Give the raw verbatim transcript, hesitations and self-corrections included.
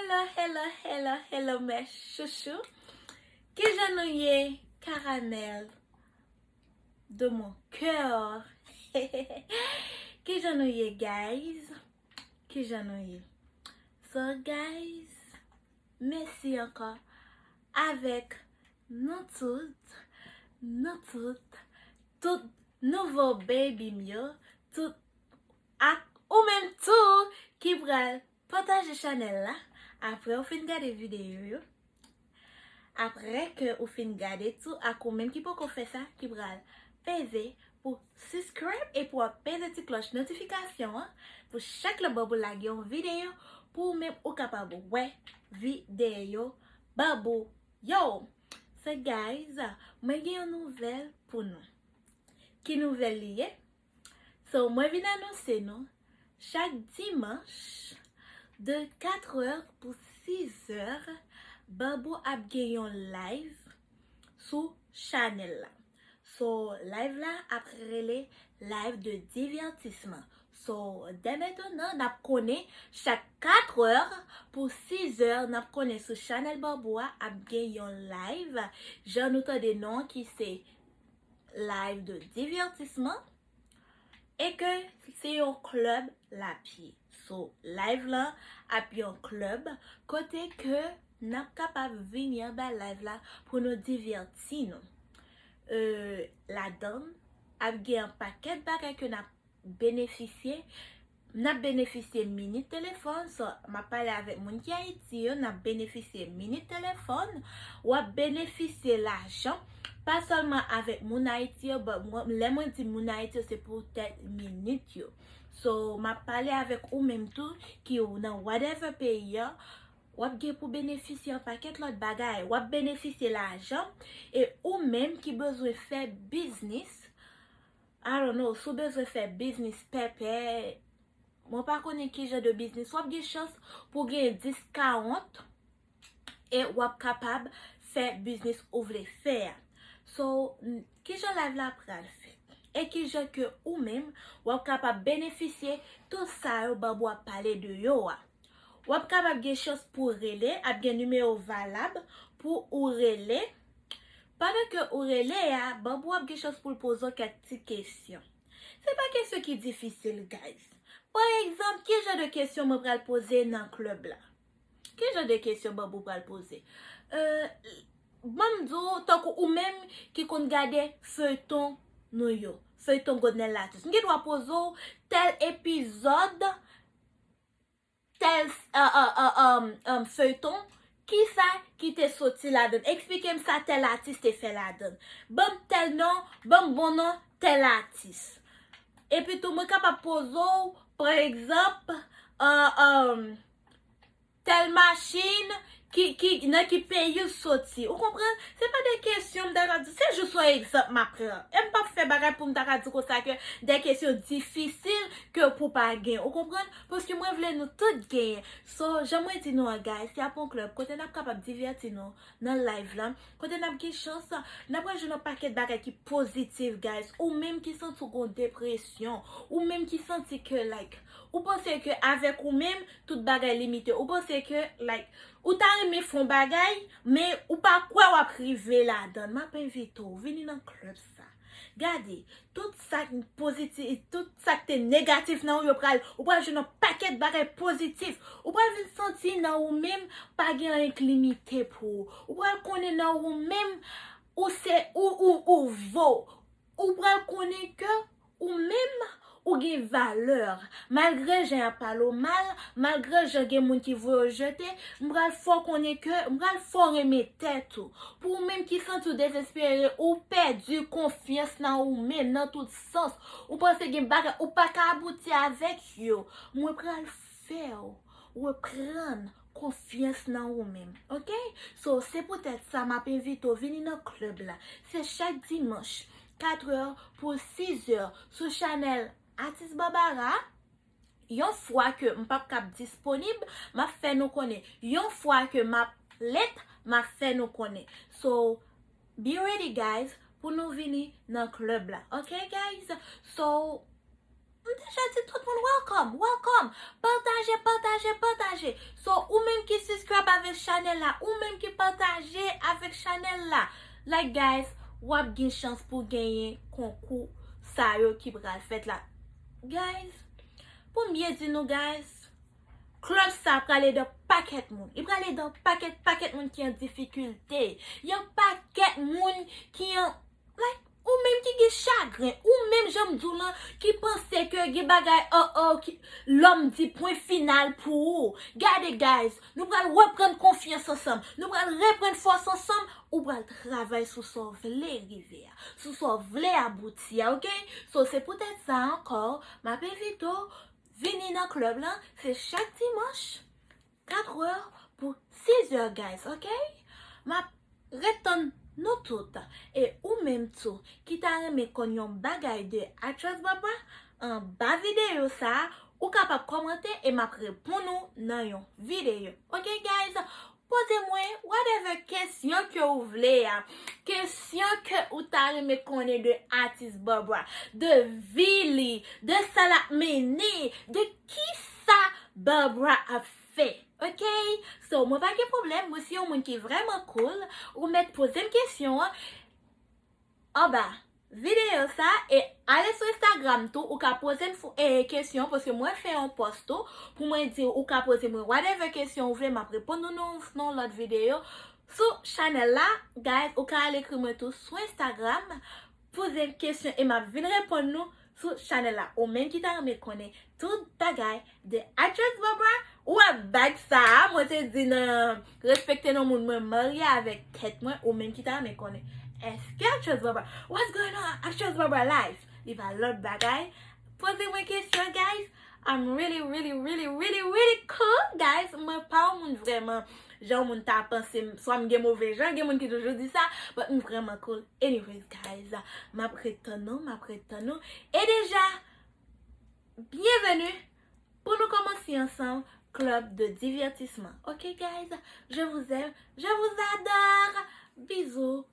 Hello, hello, hello, hello, mes chouchous. Kijan nou ye, caramel de mon cœur? Kijan nou ye, guys? Kijan nou ye? So, guys, mèsi ankò avèk nou tout, nou tout, tout nouvo baby m yo, tout ak ou menm tou ki pral pataje chanèl la apre ou fin gade videyo yo. Apre ke ou fin gade tou, ak ou menm ki poko fè sa, ki pral peze pou subscribe epi w ap peze ti klòch notifikasyon an pou chak lè Babou lage yon videyo pou ou menm ou kapab wè videyo Babou yo. So guys, mwen gen yon nouvèl pou nou. Ki nouvèl li ye? So, mwen vin anonse nou, chak dimanch, de katrè pou sizè, Babou ap gen yon live sou chanèl la. So, live la ap rele live de divertissement. So, dè mentnan, n ap konnen chak katrè pou sizè, n ap konnen sou chanèl Babou a ap gen yon live. Jan nou tande non ki se live de divertissement. E ke se yon klèb lapye. So, live lan ap yon klèb kote ke n ap kapab vini anba live la pou nou divèti nou. Euh, ladan ap gen yon pakèt bagay ke n ap benefisye. N ap benefisye minit telefòn, so, m ap pale avèk moun ki Ayiti yo, n ap benefisye minit telefòn, w ap benefisye lajan, pa sèlman avèk moun Ayiti yo, but mwen, lè mwen di moun Ayiti yo, se poutèt minit yo. So, m ap pale avèk ou menm tou, ki ou nan whatever peyi a, w ap gen pou benefisye yon pakèt lòt bagay. W ap benefisye lajan, e ou menm ki bezwen fè biznis, I don't know, si w bezwen fè biznis pèpè, mwen pa konnen ki jan de biznis, w ap gen chans pou w gen discount e w ap kapab fè biznis ou vle fè a. So, n- ki jan live la pral fèt? E ki jan ke ou menm, w ap kapab benefisye tout sa yo Babou ap pale de yo a? W ap kapab gen chans pou w rele, ap gen nimewo valab pou ou rele. Pandan ke ou rele a, Babou ap gen chans pou l poze w kèk ti kesyon. Se pa kesyon ki difisil, guys. Pa egzanp, ki jan de kesyon mwen pral poze nan klèb la? Ki jan de kesyon Babou pral poze? Euh, ban m di w, tankou ou menm ki konn gade feyton nou yo, feyton Godnel Latus. M gen dwa poze w tèl epizòd, tèl, euh, euh, euh, euh, euh, feyton, kisa ki te soti ladan l? Eksplike m sa tèl atis te fè ladan l. Ban m tèl non, ban m bon non tèl atis. Epi tou, mwen kapab poze w, pa egzanp, euh, euh, tèl machin, ki, ki, nan ki peyi l soti. Ou konprann? Se pa de kesyon m ta ka di, se jis yon egzanp m ap pran. E m p ap fè bagay pou m ta ka di konsa ke de kesyon difisil ke pou pa gen. Ou konprann? Paske mwen vle nou tout genyen. So, jan mwen di nou an, guys, se ap yon klèb kote n ap kapab divèti nou nan live la. Kote n ap gen chans, n ap pral jwenn yon pakèt bagay ki pozitif, guys. Ou menm ki santi w gon depresyon, ou menm ki santi ke, like, ou panse ke avèk ou menm, tout bagay limite. Ou panse ke, like, ou ta renmen fè yon bagay, men ou pa kwè w ap rive ladan l. M ap envite w, vini nan klèb sa. Gade, tout sa k pozitif, tout sa k te negatif nan ou, yo pral, ou pral jwenn yon pakèt bagay pozitif. Ou pral vin santi nan ou menm, pa gen anyen k limite pou ou. Ou pral konnen nan ou menm, ou se, ou, ou, ou vo. Ou pral konnen ke ou menm, ou gen valè. Malgre jan y ap pale w mal, malgre jan gen moun ki voye w jete, m pral fè w konnen ke, m pral fè w renmen tèt ou. Pou ou menm ki santi w dezespere, ou pèdi konfyans nan ou menm, nan tout sans, ou panse gen bagay, ou pa ka abouti avèk yo, mwen pral fè w reprann konfyans nan ou menm, oke? So, se poutèt sa m ap envite w vini nan klèb la. Se chak dimanch, katrè pou sizè, sou chanèl Atis Barbara. Yon fwa ke m p ap kab disponib, m ap fè nou konnen. Yon fwa ke m ap let, m ap fè nou konnen. So, be ready, guys, pou nou vini nan klèb la. Oke, guys? So, M deja di tout moun welcome, welcome. Pataje, pataje, pataje. So, ou menm ki subscribe avèk chanèl la, ou menm ki pataje avèk chanèl la. Like, guys, w ap gen chans pou genyen konkou sa yo ki pral fèt la. Guys, pou m byen di nou, guys, club sa pral ede pakèt moun. Li pral ede pakèt, pakèt moun ki an difikilte. Yon pakèt moun ki an, like, ou menm ki gen chagren, ou menm jan m di w lan, ki panse ke gen bagay, oh, oh, ki, lòm di pwen final pou ou. Gade, guys, nou pral reprann konfyans ansanm. Nou pral reprann fòs ansanm. Ou pral travay sou sa w vle rive a, sou sa w vle abouti a, oke? So, se poutèt sa ankò, m ap envite w vini nan club lan, se chak dimanch, kat è pou sis è, guys, oke? M ap ret tann nou tout. E ou menm tou, ki ta renmen konn yon bagay de Actress Barbara, anba videyo sa a, ou kapab kòmante e m ap reponn ou nan yon videyo. Oke, guys? Poze mwen whatever kesyon ke ou vle a. Kesyon ke ou ta renmen konnen de atis Barbara, de vi li, de sa l ap mennen, de kisa Barbara ap fè. Oke? So, mwen pa gen pwoblèm, mwen se yon moun ki vrèman cool. Ou mèt poze m kesyon an anba videyo sa e ale sou Instagram tou, ou ka poze m fou- e, kesyon, paske mwen fè yon post tou, pou mwen di ou ka poze mwen whatever kesyon ou vle, m ap reponn ou nan, nan lòt videyo. Sou chanèl la, guys, ou ka al ekri mwen tou sou Instagram, poze m kesyon e m ap vin reponn nou sou chanèl la. Ou menm ki ta renmen konnen tout bagay de Actress Barbara, ou wè bag sa a, mwen te di nan respekte non moun mwen marye avèk tèt mwen, ou menm ki ta renmen konnen. Èske Actress Barbara, what's going on Actress Barbara life? Li pa lòt bagay. Poze mwen kesyon, guys. I'm really, really, really, really, really cool, guys. Mwen pa yon moun vrèman, jan moun ta panse, m- swa m gen move jan, gen moun ki toujou di sa, but m vrèman cool. Anyways, guys, m ap ret tann nou, m ap ret tann nou. E deja, byenveni pou nou kòmanse ansanm club de divertissement. Ok, guys? Je vous aime, je vous adore. Bisous.